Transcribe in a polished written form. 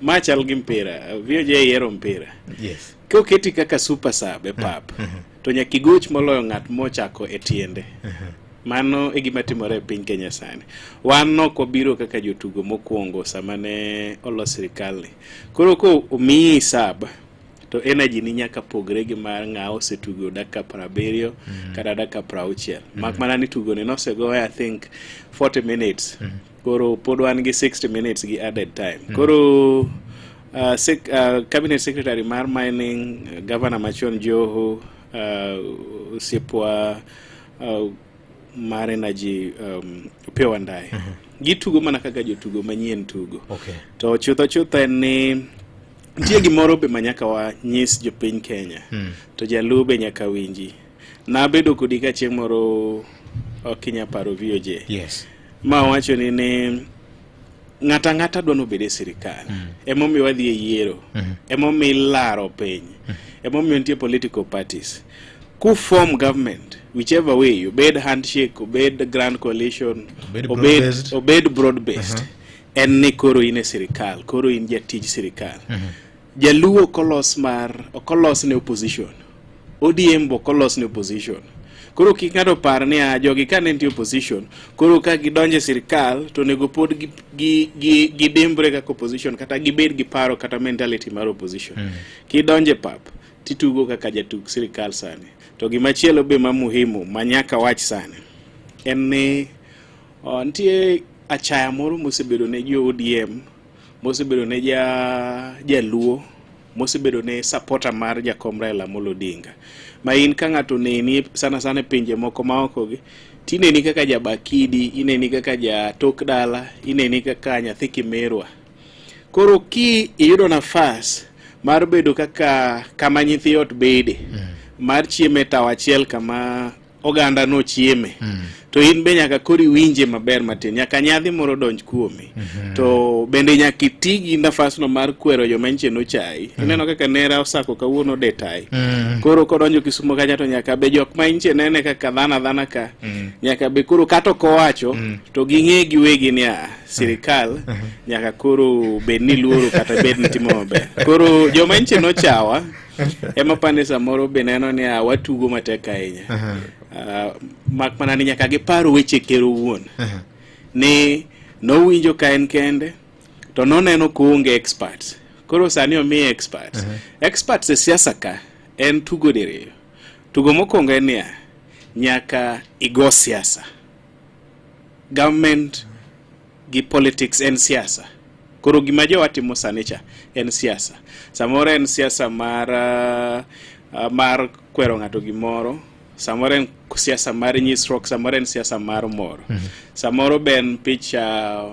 Ma chal gi mpira. VOJ yiero mpira. Koketi kaka super sub e pap, to nyaka igoch moloyo ng'at mochako e tiende. Mano e gima timore e piny Kenya sani. Wan nok wabiro kaka jotugo mokwongo sama ne olos sirikal ni. Koro ko omiyi sub, to energy ni nyaka pogre gi mar ng'a osetugo dakika 70 kata dakika 60. Mak mana ni tugo ni nosegoye, I think, 40 minutes. Koro pod wan gi 60 minutes gi added time. Koro cabinet secretary mar mining, governor machon Joho, osiepwa mar energy, Opiyo Wandayi, gitugo mana kaka jotugo manyien tugo. To chutho chutho en ni nitie gimoro be ma nyaka wanyis jopiny Kenya, to jaluo be nyaka winji. Nabedo kodi ka chieng' moro, ok inya paro, VOJ? Yes. Ma wacho ni ng'ato ang'ata dwa nobed e sirikal. Emomiyo wadhi e yiero, emomiyo ilaro piny, emomiyo nitie political parties. Ku form government whichever way, obed handshake, obed grand coalition, obed obed broad-based. Obed broad based, en ni koro in e sirikal, koro in jatij sirikal. Jaluo ok olos mar, ok olos ne opposition. ODM bo ok olos ne opposition. Koro kik ng'ato par ni a jogi ka ne nitie opposition, koro ka gidonjo e sirikal to onego pod gidimbre kaka opposition, kata gibed gi paro kata mentality mar opposition. Kidonjo e pap, titugo kaka jatug sirikal sani. To gimachielo be ma muhimu ma nyaka wach sani en ni nitie achaya moro mosebedo ne jo ODM, mosebedo ne jaluo, mosebedo ne supporter mar jakom Raila Amolo Odinga, ma in ka ng'ato neni sana sana e pinje moko maoko gi, tineni kaka jabakidi, ineni kaka jatok dala, ineni kaka nyathi kimerwa. Koro ki iyudo nafas mar bedo kaka kama nyithi ot bede, mar chiemo e tawo achiel kama oganda no chieme, to in be nyaka koro iwinje maber matin, nyaka nyadhi moro donj kuomi. To bende nyaka iti gi nafasno mar kwero joma nche nochayi. Ineno kaka nera osako kawuono detai. Koro kodonjo Kisumo kacha, to nyaka be jok ma inche nene kaka dhana dhana ka, nyaka be koro kata ok owacho, to ging'e giwegi ni a sirikal nyaka koro bed ni luoro kata bed ni timo maber. Koro joma nche nochawa ema pane samoro be neno ni a watugo matek ahinya. Mak mana ni nyaka gipar weche ker owuon ni nowinjo ka en kende to noneno koonge experts. Koro sani omiye experts. Experts e siasa ka en tugo diriyo. Tugo mokwongo en niya, nyaka igo siasa. Government gi politics en siasa. Koro gima jowa timo sani cha en siasa. Samoro en siasa mar kwero ng'ato gimoro, samoro en siasa mar nyisruok, samoro en siasa mar mor, samoro be en picha.